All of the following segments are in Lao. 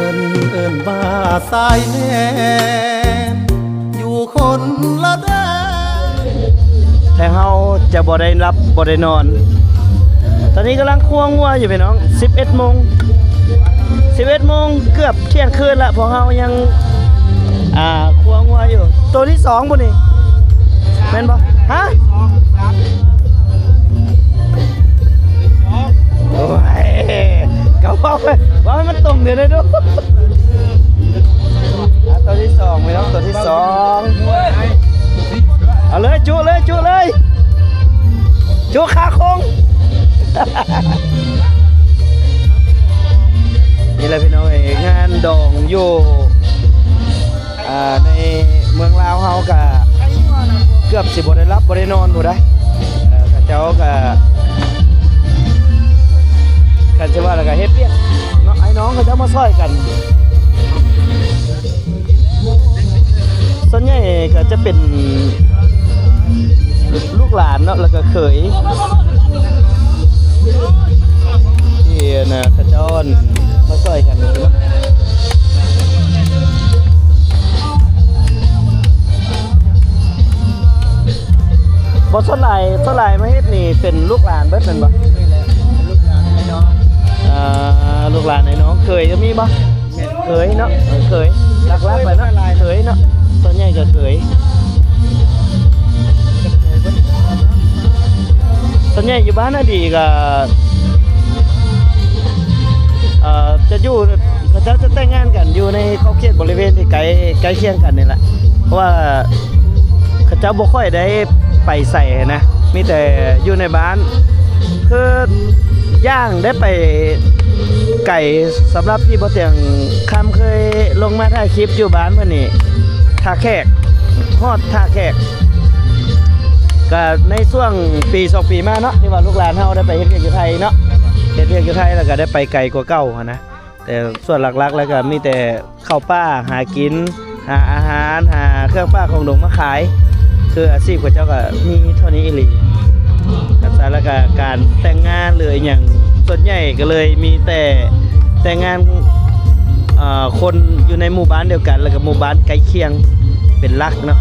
ເອີ້ນວ່າຊາຍແດນ ຢູ່ຄົນລະແດນ ແຕ່ເຮົາຈະບໍ່ໄດ້ຫຼັບບໍ່ໄດ້ນອນ. ຕອນນີ້ກຳລັງຄົວງົວຢູ່ພີ່ນ້ອງ ສິບເອັດໂມງ ສິບເອັດໂມງ ເກືອບທ່ຽງຄືນລະ ພວກເຮົາຍັງ ອ່າ ຄົວງົວຢູ່. ໂຕທີສອງບໍ່ນີ້ ແມ່ນບໍ່? ຮະ? ໂອ້ຍ ກໍເວົ້າ ເວົ້າໃຫ້ມັນຕົງເດີເດີ. ອ່າ ໂຕທີສອງພີ່ນ້ອງ ໂຕທີສອງ ເອົາເລີຍ ຈຸເລີຍ ຈຸເລີຍ ຈຸຄາຄົງ. ນີ້ແຫຼະພີ່ນ້ອງເອີຍ ງານດອງຢູ່ ອ່າ ໃນເມືອງລາວເຮົາກະເກືອບຊິບໍ່ໄດ້ຫຼັບບໍ່ໄດ້ນອນພຸ້ນໃດ໋. ເອີ ເຂົາເຈົ້າກະ ຄັນຊິວ່າແລ້ວກະເຮັດວຽກເນາະ ອ້າຍນ້ອງເຂົາເຈົ້າມາຊ່ອຍກັນ. ສ່ວນໃຫຍ່ກໍຈະເປັນລູກຫຼານເນາະ ແລ້ວກໍເຂີຍ ທີ່ອັນນ່າ ເຂົາເຈົ້າອັນມາຊ່ອຍກັນເນາະ. ບໍ່ ສ່ວນຫຼາຍ ສ່ວນຫຼາຍມາເຮັດນີ້ເປັນລູກຫຼານເບິດແມ່ນບໍ່? ແມ່ນແຫຼະ ເປັນລູກຫຼານອ້າຍນ້ອງ ອ່າ ລູກຫຼານອ້າຍນ້ອງ. ເຂີຍກໍມີບໍ່? ເຂີຍເນາະ ເຂີຍ ຫຼັກໆ ແລ້ວເນາະ ເຂີຍເນາະ ສ່ວນໃຫຍ່ກໍເຂີຍ. ສ່ວນໃຫຍ່ຢູ່ບ້ານນາດີກໍ ເອີ ຈະຢູ່ ເຂົາເຈົ້າຈະແຕ່ງງານກັນຢູ່ໃນຂອບເຂດບໍລິເວນທີ່ໃກ້ ໃກ້ຄຽງກັນນີ້ແຫຼະ ເພາະວ່າເຂົາເຈົ້າບໍ່ຄ່ອຍໄດ້ໄປໃສນະ ມີແຕ່ຢູ່ໃນບ້ານ. ຄືຢ່າງໄດ້ໄປໄກ ສຳລັບທີ່ບໍ່ຕຽງຄຳເຄີຍລົງມາຖ່າຍຄລິບຢູ່ບ້ານເພິ່ນນີ້ ທ່າແຂກ ຮອດທ່າແຂກ. ກະໃນຊ່ວງປີສອງປີມາເນາະ ທີ່ວ່າລູກຫຼານເຮົາໄດ້ໄປເຮັດວຽກຢູ່ໄທເນາະ ເຮັດວຽກຢູ່ໄທ ແລ້ວກະໄດ້ໄປໄກກວ່າເກົ່າຫັ້ນນະ. ແຕ່ສ່ວນຫຼັກໆ ແລ້ວກະມີແຕ່ເຂົ້າປ່າຫາກິນ ຫາອາຫານ ຫາເຄື່ອງປ່າຂອງດົງມາຂາຍ ຄືອາຊີບເຂົາເຈົ້າກະມີເທົ່ານີ້ອີ່ຫຼີ. ແລ້ວກະການແຕ່ງງານ ຫຼື ອີ່ຫຍັງ ສ່ວນໃຫຍ່ກໍເລີຍມີແຕ່ແຕ່ງງານ ເອີ ຄົນຢູ່ໃນໝູ່ບ້ານດຽວກັນ ແລ້ວກໍໝູ່ບ້ານໃກ້ຄຽງເປັນຫຼັກເນາະ.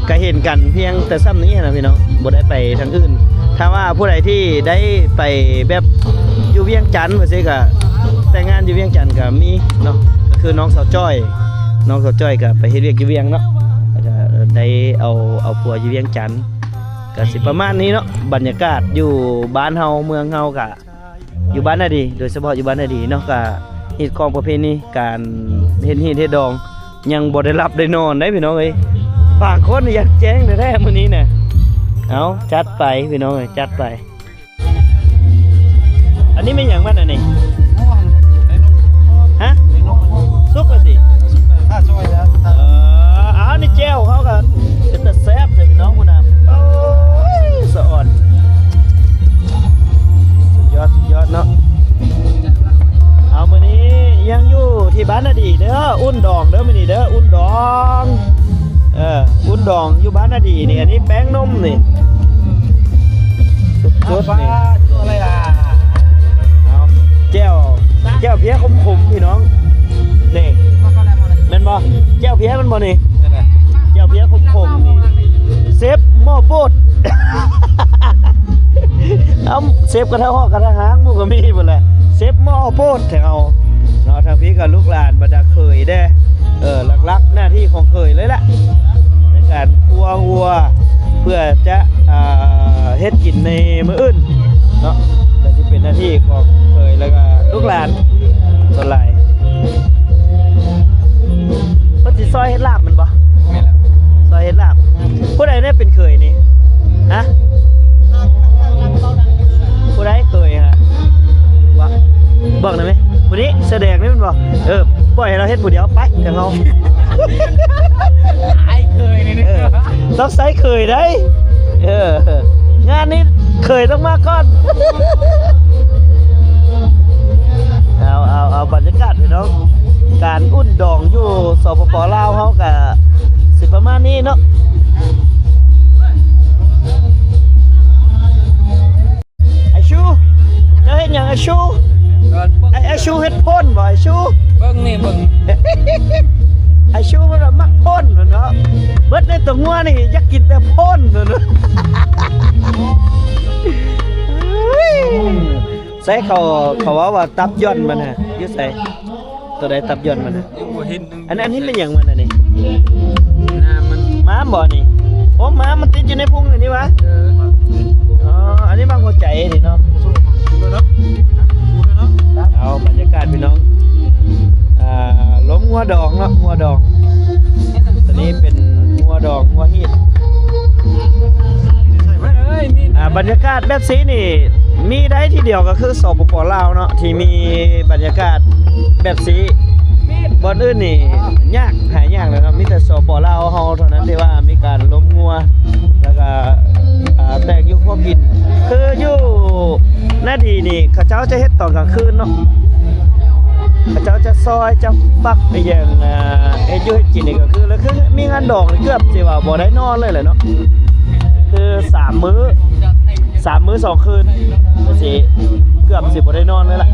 ກໍເຫັນກັນພຽງແຕ່ຊ່ຳນີ້ນະພີ່ນ້ອງ ບໍ່ໄດ້ໄປທາງອື່ນ. ຖ້າວ່າຜູ້ໃດທີ່ໄດ້ໄປແບບຢູ່ວຽງຈັນວ່າຊີ້ ກໍແຕ່ງງານຢູ່ວຽງຈັນກໍມີເນາະ ກໍຄືນ້ອງສາວຈ້ອຍ ນ້ອງສາວຈ້ອຍກໍໄປເຮັດວຽກຢູ່ວຽງເນາະ ແລ້ວກໍໄດ້ເອົາ ເອົາຜົວຢູ່ວຽງຈັນ. ກໍຊິປະມານນີ້ເນາະ ບັນຍາກາດຢູ່ບ້ານເຮົາເມືອງເຮົາກໍ ຢູ່ບ້ານນາດີ ໂດຍສະເພາະຢູ່ບ້ານນາດີເນາະ ກະຮີດຄອງປະເພນີ ການເຮັດຮີດເຮັດດອງ ຍັງບໍ່ໄດ້ຫຼັບໄດ້ນອນໄດ໋ພີ່ນ້ອງເອີຍ. ບາງຄົນຢາກແຈ້ງແທ້ໆມື້ນີ້ນະ. ເອົາ ຈັດໄປພີ່ນ້ອງເອີຍ ຈັດໄປ. ອັນນີ້ແມ່ນຫຍັງມັນອັນນີ້? ຮະ? ສຸກແລ້ວຕິ? ເອີ ເອົາ ນີ້ແຈ່ວເຮົາກໍເປັນຕາແຊບແທ້ພີ່ນ້ອງພຸ້ນນະ. ໂອ້ຍ ສະອອນ ສຸດຍອດ ສຸດຍອດເນາະ. ເອົາ ມື້ນີ້ຍັງຢູ່ທີ່ບ້ານນາດີເດີ ອຸ່ນດອງເດີ ມື້ນີ້ເດີ ອຸ່ນດອງ. ເອີ ອຸ່ນດອງຢູ່ບ້ານນາດີນີ້ ອັນນີ້ແປ້ງນົມນີ້ ສຸດໆນີ້. ເອົາ ແຈ່ວ ແຈ່ວເພຍຂົມໆ ພີ່ນ້ອງ ນີ້ ແມ່ນບໍ່? ແຈ່ວເພຍແມ່ນບໍ່ນີ້? ແຈ່ວເພຍຂົມໆ ນີ້ ເຊຟໝໍ້ໂປດ. ເອົາ ເຊຟກະທະຫອກກະທະຫາງໝູ່ກໍມີພຸ້ນແຫຼະ ເຊຟໝໍ້ໂປດແຖວເຮົາເນາະ. ທາງພີ້ກໍລູກຫຼານບັນດາເຂີຍເດ້ ເອີ ຫຼັກໆ ໜ້າທີ່ຂອງເຂີຍເລີຍແຫຼະ ໃນການຄົວຫົວ ເພື່ອຈະ ອ່າ ເຮັດກິນໃນມື້ອື່ນເນາະ ກໍຊິເປັນໜ້າທີ່ຂອງເຂີຍ ແລ້ວກໍລູກຫຼານສ່ວນຫຼາຍ. ເພິ່ນຊິຊ່ອຍເຮັດລາບແມ່ນບໍ່? ແມ່ນແລ້ວ ຊ່ອຍເຮັດລາບ. ຜູ້ໃດແດ່ເປັນເຂີຍນີ້? ຮະ? ຜູ້ໃດເຂີຍ? ຮະ? ບອກ ບອກໄດ້ໄໝ? ຜູ້ນີ້ ເສື້ອແດງນີ້ແມ່ນບໍ່? ເອີ ປ່ອຍໃຫ້ລາວເຮັດຜູ້ດຽວ ໄປ ທາງເຮົາ ອ້າຍເຂີຍນີ້ ເອີ ຕ້ອງໃຊ້ເຂີຍໄດ໋. ເອີ ງານນີ້ເຂີຍຕ້ອງມາກ່ອນ. ເອົາ ເອົາ ເອົາ ບັນຍາກາດພີ່ນ້ອງ ການອຸ່ນດອງຢູ່ ສປປ ລາວ ເຮົາກະຊິປະມານນີ້ເນາະ. ໄອຊູ ເຈົ້າເຮັດຫຍັງໄອຊູ? ເອີ ໄອ ໄອຊູເຮັດໂພນບໍ່ໄອຊູ? ເບິ່ງ ນີ້ເບິ່ງ ໄອ້ຊູເພິ່ນວ່າມັກໂພນເນາະ ເບິດໃນຕົວງົວນີ້ຢາກກິນແຕ່ໂພນເນາະ ໃສເຂົາ ເຂົາເວົ້າວ່າຕັບຢ່ອນມັນນະ ຢູ່ໃສ? ຕົວໃດຕັບຢ່ອນມັນນະ? ຍັງບໍ່ເຫັນ ອັນ ອັນນີ້ແມ່ນຫຍັງມັນອັນນີ້? ນ້ຳມັນ ມ້າມບໍ່ນີ້? ໂອ້ ມ້າມມັນຕິດຢູ່ໃນພຸງອັນນີ້ຫວາ? ເອີ ອໍ ອັນນີ້ໝາກຫົວໃຈນີ້ເນາະ. ເອົາ ບັນຍາກາດພີ່ນ້ອງ ອ່າ ລົງງົວດອງເນາະ ງົວດອງ ຕົວນີ້ເປັນງົວດອງ ງົວຮີດ. ອ່າ ບັນຍາກາດແບບຊີ້ນີ້ ມີໄດ້ທີ່ດຽວກໍຄື ສປປ ລາວເນາະ ທີ່ມີບັນຍາກາດແບບຊີ້. ບ່ອນອື່ນນີ້ຍາກ ຫາຍາກແລ້ວເນາະ ມີແຕ່ ສປປ ລາວເຮົາເທົ່ານັ້ນທີ່ວ່າມີການລົມງົວ ແລ້ວກໍ ອ່າ ແຕກຢູ່ພວກກິນ. ຄືຢູ່ນາດີນີ້ ເຂົາເຈົ້າຈະເຮັດຕອນກາງຄືນເນາະ ເຂົາເຈົ້າຈະຊອຍ ຈະປັກອີ່ຫຍັງ ອ່າ ເຮັດຢູ່ເຮັດກິນນີ້ກໍຄື ແລ້ວຄືມີງານດອງນີ້ເກືອບຊິວ່າບໍ່ໄດ້ນອນເລີຍແຫຼະເນາະ ຄືສາມມື້ ສາມມື້ສອງຄືນຊິ ເກືອບຊິບໍ່ໄດ້ນອນເລີຍລະ.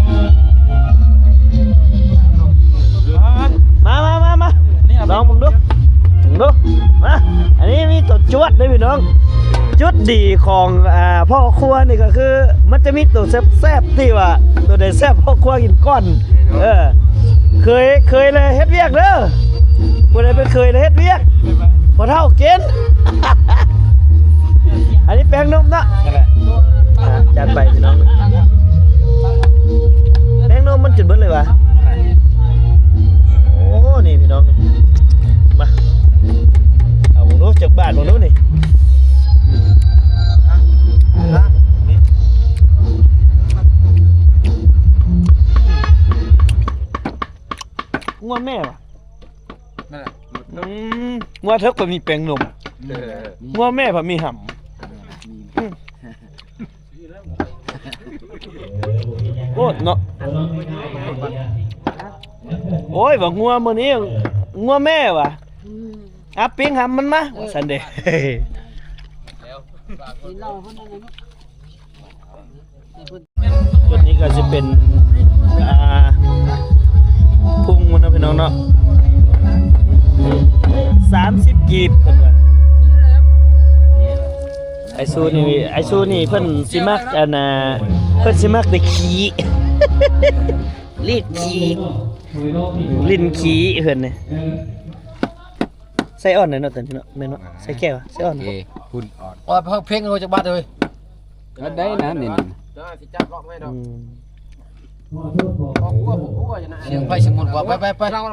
ມາ ມາ ມາ ມາ ນີ້ລອງເບິ່ງດູ ເບິ່ງດູ ມາ. ອັນນີ້ມີຕົວຈວດເດ້ພີ່ນ້ອງ ຈຸດດີຂອງ ອ່າ ພໍ່ຄົວນີ້ກໍຄື ມັນຈະມີຕົວແຊບໆ ທີ່ວ່າຕົວໃດແຊບ ພໍ່ຄົວກິນກ່ອນ. ເອີ ເຄີຍ ເຄີຍແລ້ວເຮັດວຽກເດີ ຜູ້ໃດເປັນເຄີຍແລ້ວເຮັດວຽກ ພໍ່ເຖົ້າກິນ. ອັນນີ້ແປ້ງນົມເນາະ ນັ້ນແຫຼະ ອ່າ ຈັດໄປພີ່ນ້ອງ ແປ້ງນົມມັນຈົນເບິດເລີຍຫວາ? ໂອ້ ນີ້ພີ່ນ້ອງ ມາ ເອົາເບິ່ງດູ ຈັກບາດເບິ່ງດູນີ້. ງົວແມ່ຫວາ? ນັ້ນແຫຼະ ອືມ ງົວເຖິກກໍມີແປ້ງນົມ ເອີ ງົວແມ່ກໍມີຫຳ ໂອດເນາະ. ໂອ້ຍ ວ່າງົວມື້ນີ້ ງົວແມ່ຫວາ? ອືມ ອ່ະ ປີ້ງຫຳມັນມາ ວ່າຊັ້ນເດ້. ກິນເຫຼົ້າເພິ່ນນັ້ນແຫຼະເນາະ. ຈຸດນີ້ກໍຊິເປັນ ອ່າ ພຸງມັນເນາະພີ່ນ້ອງເນາະ ສາມສິບກີບເພິ່ນວ່າ. ໄອ້ຊູນີ້ ໄອ້ຊູນີ້ເພິ່ນຊິມັກ ອັນນ່າ ເພິ່ນຊິມັກໄດ້ຂີ້ ລີດຂີ້ ຫຼິ້ນຂີ້ເພິ່ນນີ້. ໃສ່ອ່ອນແດ່ເນາະ ຕອນນີ້ເນາະ ແມ່ນບໍ່? ໃສ່ແກ້ວ ໃສ່ອ່ອນ ໂອເຄ ພຸ້ນອ່ອນ ອອກໄປຟັງເພງເຮົາຈັກບາດເລີຍ ກໍໄດ້ນະນີ້ ເດີ ຊິຈັບລັອກໃຫ້ດອກ ອືມ ສຽງໄປສຽງມົນ ໄປ ໄປ ໄປ ເອົາ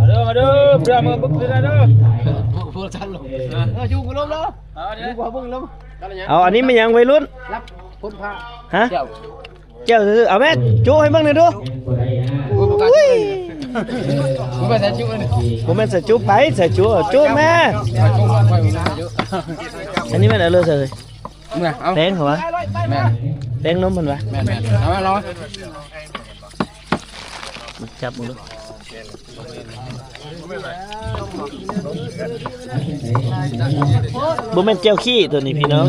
ເດີ ມາເດີ ເພື່ອມາເບິ່ງຄືນເດີ ພວກ ພວກທ່ານລົງ ເອີ ຢູ່ບໍ່ລົງເນາະ ເອົາ ຢູ່ບໍ່ເບິ່ງລົງ ເອົາ ອັນນີ້ແມ່ນຫຍັງໄວລຸ້ນ ລັບຄົນພາ ຮະ ເຈົ້າ ເຈົ້າ ເອົາແມ່ ຈຸໃຫ້ເບິ່ງໜ່ອຍດູ. ໂອ້ຍ ບໍ່ແມ່ນສາຍຈຸ ບໍ່ແມ່ນສາຍຈຸ ໄປ ສາຍຈຸ ຈຸແມ່. ອັນນີ້ແມ່ນເອົາເລີຍ ເອົາ ແປ້ງເຂົາຫວາ ແມ່ນ ແປ້ງນົມເພິ່ນຫວາ ແມ່ນໆ ເອົາມາລອງ ຈັບເບິ່ງດູ. ບໍ່ແມ່ນແຈ່ວຂີ້ຕົວນີ້ພີ່ນ້ອງ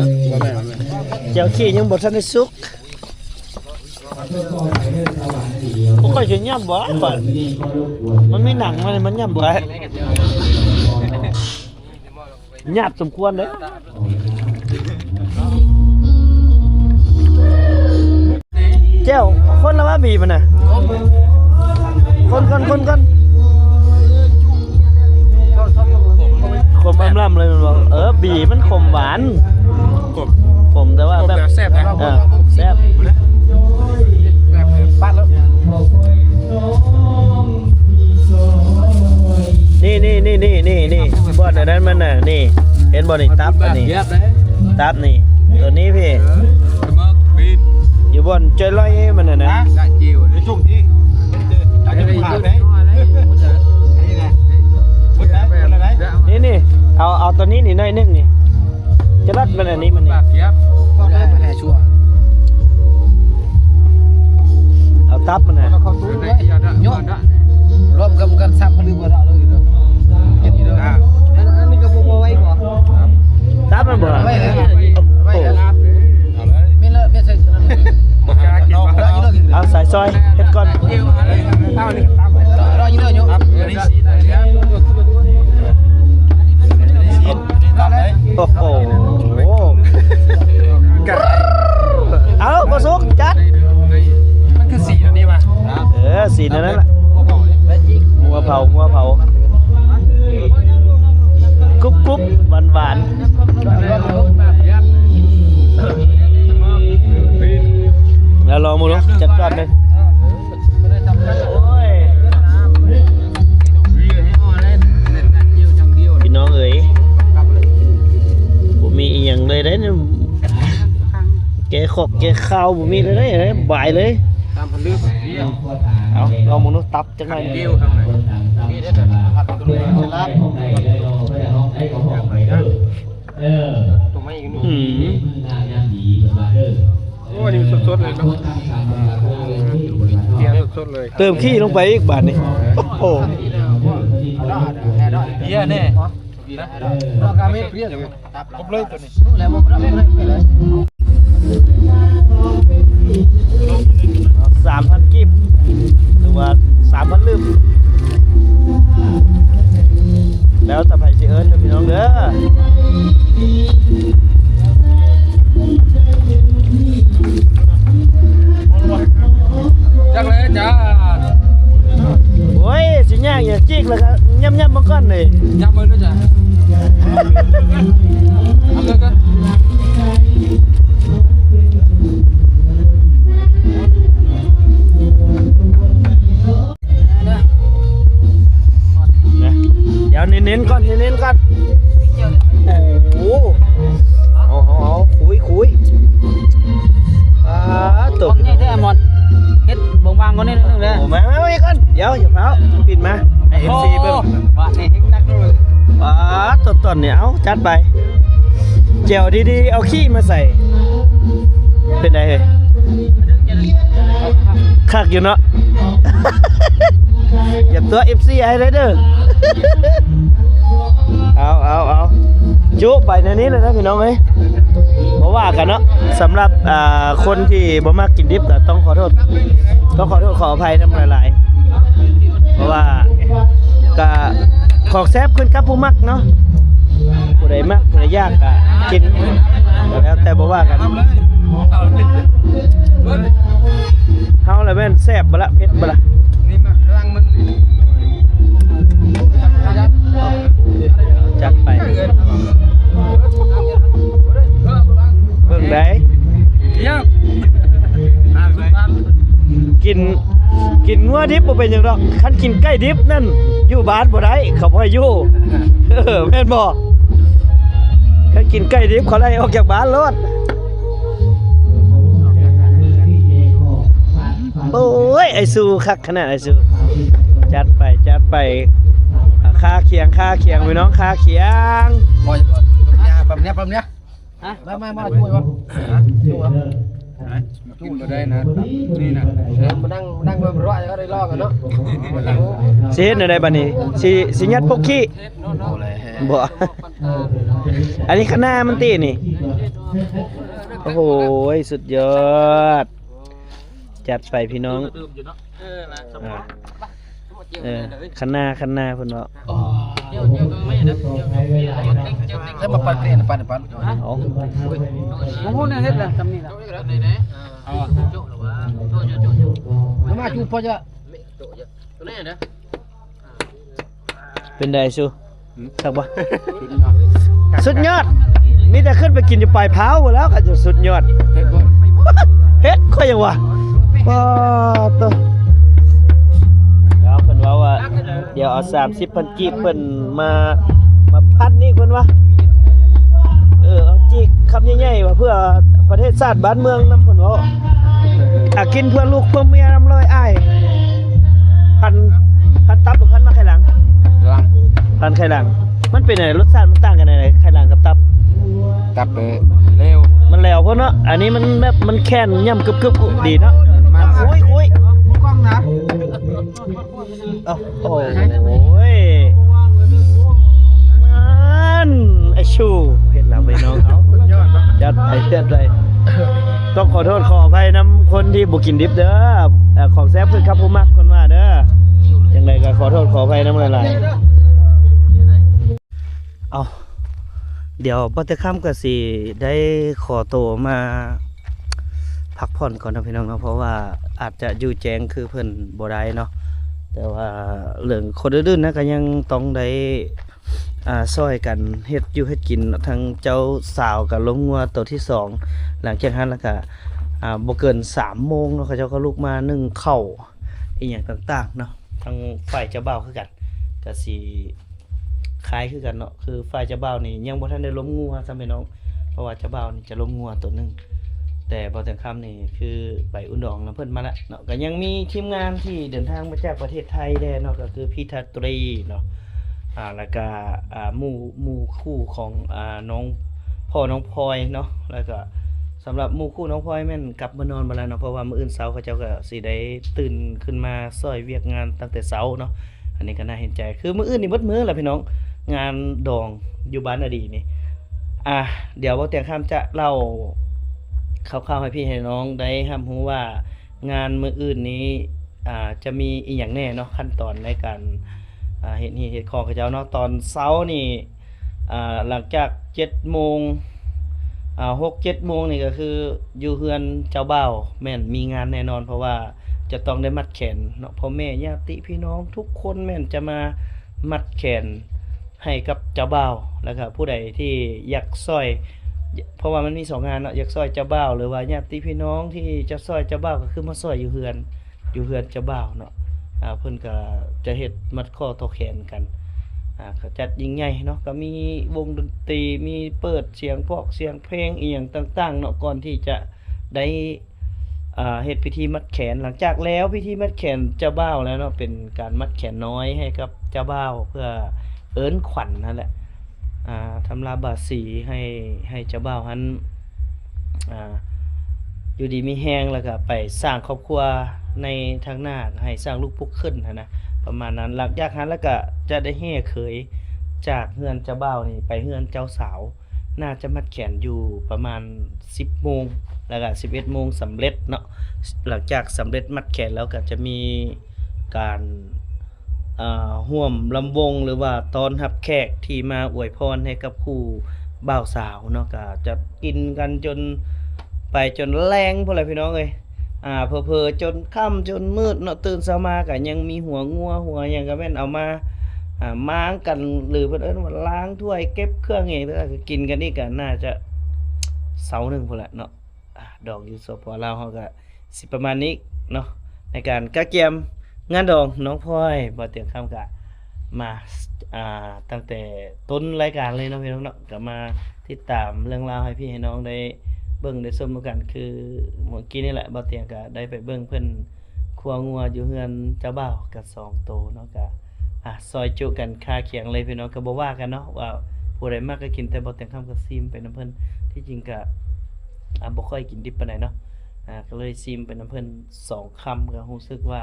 ແຈ່ວຂີ້ຍັງບໍ່ທັນໄດ້ສຸກ. ບໍ່ຄ່ອຍຊິຫຍັບຫວາ ມັນມີໜັງມັນ ມັນຫຍັບບໍ່ໄດ້. ຫຍາບສົມຄວນເດ້. ແຈ່ວ ຄົນລະວ່າບີມັນນະ ຄົນໆໆໆ ຂົມອຳລຳເລີຍແມ່ນບໍ່? ເອີ ບີມັນຂົມຫວານ ຂົມ ຂົມແຕ່ວ່າແບບ ແບບແຊບນະ ເອີ ແຊບ ແບບປາດແລ້ວ. ນີ້ໆໆໆໆ ບ່ອນອັນນັ້ນມັນນະ ນີ້ ເຫັນບໍ່ນີ້? ຕັບອັນນີ້ ຕັບນີ້ ຕົວນີ້ພີ່ ຢູ່ບ່ອນຈ້ອຍລອຍມັນນະ ນີ້ໆ ເອົາ ເອົາຕົວນີ້ນີ້ໜ້ອຍໜຶ່ງນີ້ ຈະລັດມັນອັນນີ້ມັນນີ້ ເອົາຕັບມັນນະ ໂຍະ ລວມກັນ ກັນສັບ ຫຼືບໍ່ໄດ້ເລີຍເນາະ ອັນນີ້ກໍບໍ່ໄວ້ບໍ່ ຕັບມັນບໍ່ ໄວ້ແລ້ວ ໄວ້ແລ້ວ ເອົາເລີຍ ມີເລີ ມີໃສ່ ບໍ່ ອກແກ່ຂ່າວບໍ່ມີເລີຍເດ້ ບາຍເລີຍ ຕາມພັນລືບ ເອົາ ລອງເບິ່ງດູ ຕັບຈັກໜ່ອຍ ເກວທາງໃນ ເອີ ຕົວໃໝ່ອີກໜຶ່ງ ອືມ ໂອ້ ອັນນີ້ມັນສົດໆເລີຍເນາະ ກຽມສົດໆເລີຍ ເຕີມຂີ້ລົງໄປອີກບາດນີ້ ໂອ້ ເບຍແນ່ ເນາະ ກາເມດເພຍຢູ່ ຄົບເລີຍຕົວນີ້ ສາມພັນກີບ ຫຼືວ່າສາມພັນລຶບ ແລ້ວແຕ່ໃຜຊິເອີ້ນເດີພີ່ນ້ອງເດີ. ຈັກແລ້ວຈ້າ ໂອ້ຍ ຊິຍາກຫຍັງ ຈິກແລ້ວກໍຫຍ້ຳໆມາກ່ອນເດ້ ຫຍ້ຳເບິ່ງເດີຈ້າ ເອົາເດີ ນະ ດຽວເນັ້ນໆກ່ອນ ເນັ້ນໆກ່ອນ ໂອ້ໂຫ ເອົາໆໆ ຄຸຍໆ ອ່າ ຕົວໃຫຍ່ແທ້ ມອນ ເຮັດບາງໆກ່ອນນິດໜຶ່ງເດີ ໂອ້ ມາໆໆກ່ອນ ດຽວ ຢ່າຟ້າວ ປິ່ນມາ ໃຫ້ເອັຟຊີເບິ່ງ ບາດນີ້ເຮັດໜັກເລີຍ ອ່າ ຕົວຕອນນີ້ ເອົາ ຈັດໄປ ແຈ່ວດີໆ ເອົາຂີ້ມາໃສ່ ເປັນໃດເຮີ້ຍ ຄັກຢູ່ເນາະ ຢ່າຕົວະເອັຟຊີອ້າຍເດີ ເອົາໆໆ ຈຸໄປແນວນີ້ເລີຍນະພີ່ນ້ອງເອີຍ ບໍ່ວ່າກັນເນາະ ສຳລັບ ອ່າ ຄົນທີ່ບໍ່ມັກກິນດິບກໍຕ້ອງຂໍໂທດ ຕ້ອງຂໍໂທດຂໍອະໄພນຳຫຼາຍໆ ເພາະວ່າກະຂອງແຊບຂຶ້ນກັບຜູ້ມັກເນາະ ຜູ້ໃດມັກຜູ້ໃດຢາກກະກິນ ກໍແລ້ວແຕ່ ບໍ່ວ່າກັນ ເຮົາລະແມ່ນແຊບບໍ່ລະ ເຜັດບໍ່ລະ ນີ້ມັກລັງມັນ ຈັດໄປ ເບິ່ງໄດ໋ ກິນ ກິນງົວດິບບໍ່ເປັນຫຍັງດອກ ຄັນກິນໄກ່ດິບນັ້ນ ຢູ່ບ້ານບໍ່ໄດ້ ເຂົາບໍ່ໃຫ້ຢູ່ ເອີ ແມ່ນບໍ່? ຄັນກິນໄກ່ດິບ ເຂົາໄລ່ອອກຈາກບ້ານໂລດ. ໂອ້ຍ ໄອ້ຊູ ຄັກຂະໜາດ ໄອ້ຊູ ຈັດໄປ ຈັດໄປ ອ່າ ຄາຄຽງ ຄາຄຽງ ພີ່ນ້ອງ ຄາຄຽງ ບໍ່ ແປັບເດີ ແປັບເດີ ຮະ ມາ ມາ ມາ ຊ່ວຍບໍ່ ຊ່ວຍບໍ່ ກິນບໍ່ໄດ້ນະ ນີ້ນະ ເອີ ມານັ່ງ ມານັ່ງເບິ່ງຮ້ອຍ ກໍໄດ້ລອງກັນເນາະ ຊິເຮັດແນວໃດບັດນີ້ ຊິ ຊິຍັດປົກຂີ້ ບໍ່ ອັນນີ້ຄະນ້າມັນຕິນີ້ ໂອ້ໂຫ ສຸດຍອດ ຈັດໄປພີ່ນ້ອງ ເອີ ຄະນ້າ ຄະນ້າເພິ່ນເວົ້າ ແລ້ວມາປັນເກນ ປັນ ປັນ ເອົາ ບໍ່ຮູ້ແນວເຮັດລະ ຊ່ຳນີ້ລະ ມາຈູ່ພໍຈະ ເປັນໃດຊູ ຄັກບໍ່? ສຸດຍອດ ສຸດຍອດ ມີແຕ່ຂຶ້ນໄປກິນຢູ່ປາຍພ້າວພຸ້ນແລ້ວ ຄັນຈະສຸດຍອດ ເຮັດບໍ່? ເຮັດ ຂ້ອຍຍັງວ່າ ປາດໂທ້ ແລ້ວເພິ່ນເວົ້າວ່າ ດຽວເອົາສາມສິບພັນກີບເພິ່ນມາ ມາພັນອີກເພິ່ນວ່າ ເອີ ເອົາຈີກຄຳໃຫຍ່ໆວ່າ ເພື່ອປະເທດຊາດບ້ານເມືອງນຳເພິ່ນເວົ້າ ອາ ກິນເພື່ອລູກເພື່ອເມຍນຳເລີຍອ້າຍ ພັນ ພັນຕັບ ຫຼື ພັນມາໄຂ່ຫຼັງ? ຫຼັງ ພັນໄຂ່ຫຼັງ ມັນເປັນຈັ່ງໃດ? ລົດຊາດມັນຕ່າງກັນຈັ່ງໃດ ໄຂ່ຫຼັງກັບຕັບ? ຕັບ ເອີ ແຫຼວ ມັນແຫຼວໂພດເນາະ ອັນນີ້ມັນແບບ ມັນແຂນຫຍ້ຳກຶບໆ ດີເນາະ ມັນ ໂອ້ຍ ໂອ້ຍ ມືກ້ອງນະ ເອົາ ໂອ້ຍ ນັ້ນ ໄອ້ຊູ ເຮັດແລ້ວໄປນ້ອງເຮົາ ຈັດໄປ ຈັດໄປ ຕ້ອງຂໍໂທດຂໍອະໄພນຳຄົນທີ່ບໍ່ກິນດິບເດີ ເອີ ຂອງແຊບຄືກັບຜູ້ມັກ ເພິ່ນວ່າເດີ ຈັ່ງໃດກໍຂໍໂທດຂໍອະໄພນຳຫຼາຍໆ. ເອົາ ດຽວບ່າວແຕ່ຄຳກໍຊິໄດ້ຂໍໂຕມາພັກຜ່ອນກ່ອນເນາະພີ່ນ້ອງເນາະ ເພາະວ່າອາດຈະຢູ່ແຈ້ງຄືເພິ່ນບໍ່ໄດ້ເນາະ ແຕ່ວ່າເລື່ອງຄົນອື່ນໆນະ ກໍຍັງຕ້ອງໄດ້ ອ່າ ຊ່ອຍກັນເຮັດຢູ່ເຮັດກິນເນາະ ທັງເຈົ້າສາວກໍລົມງົວໂຕທີສອງ ຫຼັງຈາກຫັ້ນແລ້ວກໍ ອ່າ ບໍ່ເກີນສາມໂມງເນາະ ເຂົາເຈົ້າກໍລຸກມາໜຶ້ງເຂົ້າ ອີ່ຫຍັງຕ່າງໆເນາະ ທາງຝ່າຍເຈົ້າບ່າວຄືກັນ ກະຊິຄ້າຍຄືກັນເນາະ ຄືຝ່າຍເຈົ້າບ່າວນີ້ຍັງບໍ່ທັນໄດ້ລົມງົວຊ້ຳພີ່ນ້ອງ ເພາະວ່າເຈົ້າບ່າວນີ້ຈະລົມງົວໂຕໜຶ່ງ ແຕ່ບໍ່ແຕງຄຳນີ້ຄືໄປອຸດົງນຳເພິ່ນມາແລ້ວເນາະ. ກໍຍັງມີທີມງານທີ່ເດີນທາງມາຈາກປະເທດໄທແດ່ເນາະ ກໍຄືພີ່ທາຕຣີເນາະ ອ່າ ແລ້ວກໍ ອ່າ ໝູ່ ໝູ່ຄູ່ຂອງ ອ່າ ນ້ອງ ພໍ່ນ້ອງພອຍເນາະ. ແລ້ວກໍສຳລັບໝູ່ຄູ່ນ້ອງພອຍແມ່ນກັບມານອນໝົດແລ້ວເນາະ ເພາະວ່າມື້ອື່ນເຊົ້າເຂົາເຈົ້າກໍຊິໄດ້ຕື່ນຂຶ້ນມາຊ່ອຍວຽກງານຕັ້ງແຕ່ເຊົ້າເນາະ. ອັນນີ້ກໍໜ້າເຫັນໃຈ ຄືມື້ອື່ນນີ້ເບິດມື້ແຫຼະພີ່ນ້ອງ ງານດອງຢູ່ບ້ານນາດີນີ້. ອ່າ ດຽວບໍ່ແຕງຄຳຈະເລົ່າຄ່າວໆໃຫ້ພີ່ໃຫ້ນ້ອງໄດ້ຮັບຮູ້ວ່າ ງານມື້ອື່ນນີ້ ອ່າ ຈະມີອີ່ຫຍັງແດ່ເນາະ ຂັ້ນຕອນໃນການ ອ່າ ເຮັດຮີດເຮັດຄອງເຂົາເຈົ້າເນາະ. ຕອນເຊົ້ານີ້ ອ່າ ຫຼັງຈາກເຈັດໂມງ ອ່າ ຫົກເຈັດໂມງນີ້ກໍຄືຢູ່ເຮືອນເຈົ້າບ່າວແມ່ນມີງານແນ່ນອນ ເພາະວ່າຈະຕ້ອງໄດ້ມັດແຂນເນາະ ພໍ່ແມ່ຍາດຕິພີ່ນ້ອງທຸກຄົນແມ່ນຈະມາມັດແຂນ ໃຫ້ກັບເຈົ້າບ່າວ ແລ້ວກໍຜູ້ໃດທີ່ຢາກຊ່ອຍ ເພາະວ່າມັນມີສອງງານເນາະ ຢາກຊ່ອຍເຈົ້າບ່າວ ຫຼືວ່າຍາດຕິພີ່ນ້ອງທີ່ຈະຊ່ອຍເຈົ້າບ່າວ ກໍຄືມາຊ່ອຍຢູ່ເຮືອນ ຢູ່ເຮືອນເຈົ້າບ່າວເນາະ. ອ່າ ເພິ່ນກໍຈະເຮັດມັດຂໍ້ຕໍ່ແຂນກັນ ອ່າ ກໍຈັດຍິ່ງໃຫຍ່ເນາະ ກໍມີວົງດົນຕີ ມີເປີດສຽງພອກສຽງເພງອີ່ຫຍັງຕ່າງໆເນາະ ກ່ອນທີ່ຈະໄດ້ ອ່າ ເຮັດພິທີມັດແຂນ. ຫຼັງຈາກແລ້ວພິທີມັດແຂນເຈົ້າບ່າວແລ້ວເນາະ ເປັນການມັດແຂນນ້ອຍໃຫ້ກັບເຈົ້າບ່າວ ເພື່ອເອີ້ນຂວັນຫັ້ນແຫຼະ ອ່າ ທຳລາບາສີໃຫ້ ໃຫ້ເຈົ້າບ່າວຫັ້ນ ອ່າ ຢູ່ດີມີແຮງ ແລ້ວກໍໄປສ້າງຄອບຄົວໃນທາງໜ້າ ໃຫ້ສ້າງລູກປຸກຂຶ້ນຫັ້ນນະ ປະມານນັ້ນ. ຫຼັງຈາກຫັ້ນແລ້ວກໍຈະໄດ້ແຫ່ເຂີຍຈາກເຮືອນເຈົ້າບ່າວນີ້ໄປເຮືອນເຈົ້າສາວ ໜ້າຈະມັດແຂນຢູ່ປະມານສິບໂມງ ແລ້ວກະສິບເອັດໂມງສຳເລັດເນາະ. ຫຼັງຈາກສຳເລັດມັດແຂນແລ້ວກະຈະມີການ ເອີ ຮ່ວມລຳວົງ ຫຼືວ່າຕ້ອນຮັບແຂກທີ່ມາອວຍພອນໃຫ້ກັບຄູ່ບ່າວສາວເນາະ. ກະຈະກິນກັນຈົນ ໄປຈົນແລງພຸ້ນແຫຼະພີ່ນ້ອງເອີຍ. ອ່າ ເຜີໆຈົນຄ່ຳຈົນມືດເນາະ ຕື່ນເຊົ້າມາກະຍັງມີຫົວງົວຫົວຫຍັງກະແມ່ນເອົາມາ ອ່າ ມ້າງກັນ ຫຼືເພິ່ນເອີ້ນວ່າລ້າງຖ້ວຍເກັບເຄື່ອງອີ່ຫຍັງ ແລ້ວກະກິນກັນອີກ ກະໜ້າຈະເຊົ້າໜຶ່ງພຸ້ນແຫຼະເນາະ. ອ່າ ດອງຢູ່ ສປ ລາວ ເຮົາກະຊິປະມານນີ້ເນາະ ໃນການກະກຽມງານດອງນ້ອງພອຍ. ບໍ່ຕຽງຄຳກະມາ ອ່າ ຕັ້ງແຕ່ຕົ້ນລາຍການເລີຍເນາະພີ່ນ້ອງເນາະ ກະມາຕິດຕາມເລື່ອງລາວໃຫ້ພີ່ໃຫ້ນ້ອງໄດ້ເບິ່ງໄດ້ຊົມນຳກັນ. ຄືມື້ກີ້ນີ້ແຫຼະ ບໍ່ຕຽງກະໄດ້ໄປເບິ່ງເພິ່ນ ຄົວງົວຢູ່ເຮືອນເຈົ້າບ່າວກະສອງໂຕເນາະ ກະ ອ່າ ຊອຍຈຸກັນຄາຄຽງເລີຍພີ່ນ້ອງ. ກະບໍ່ວ່າກັນເນາະ ວ່າຜູ້ໃດມັກກະກິນ ແຕ່ບໍ່ແຕງຄຳກະຊີມໄປນຳເພິ່ນ. ທີ່ຈິງກະ ອ່າ ບໍ່ຄ່ອຍກິນດິບປານໃດເນາະ ອ່າ ກະເລີຍຊີມໄປນຳເພິ່ນສອງຄຳ ກະຮູ້ສຶກວ່າ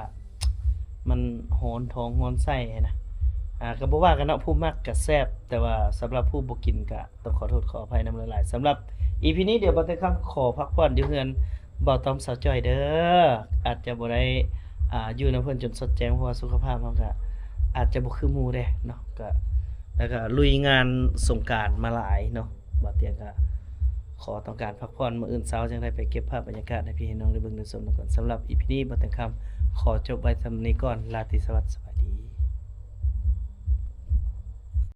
ມັນຮ້ອນທ້ອງຮ້ອນໄສ້ຫັ້ນນະ. ອ່າ ກະບໍ່ວ່າກັນເນາະ ຜູ້ມັກກະແຊບ ແຕ່ວ່າສຳລັບຜູ້ບໍ່ກິນກະ ຕ້ອງຂໍໂທດຂໍອະໄພນຳຫຼາຍໆ. ສຳລັບອີພີນີ້ ດຽວບໍ່ແຕງຄຳຂໍພັກຜ່ອນຢູ່ເຮືອນບ່າວຕ້ອມສາວຈ້ອຍເດີ. ອາດຈະບໍ່ໄດ້ ອ່າ ຢູ່ນຳເພິ່ນຈົນສອດແຈ້ງ ເພາະວ່າສຸຂະພາບເຮົາກະອາດຈະບໍ່ຄືໝູ່ແດ່ເນາະ ກະ ແລ້ວກະລຸຍງານສົງການມາຫຼາຍເນາະ. ບ່າວຕຽງກະຂໍຕ້ອງການພັກຜ່ອນ ມື້ອື່ນເຊົ້າຈັ່ງໄດ້ໄປເກັບພາບບັນຍາກາດໃຫ້ພີ່ໃຫ້ນ້ອງໄດ້ເບິ່ງໄດ້ຊົມນຳກັນ. ສຳລັບອີພີນີ້ ບ່າວແຕງຄຳຂໍຈົບໄວ້ສ່ຳນີ້ກ່ອນ. ລາຕີສະຫວັດ.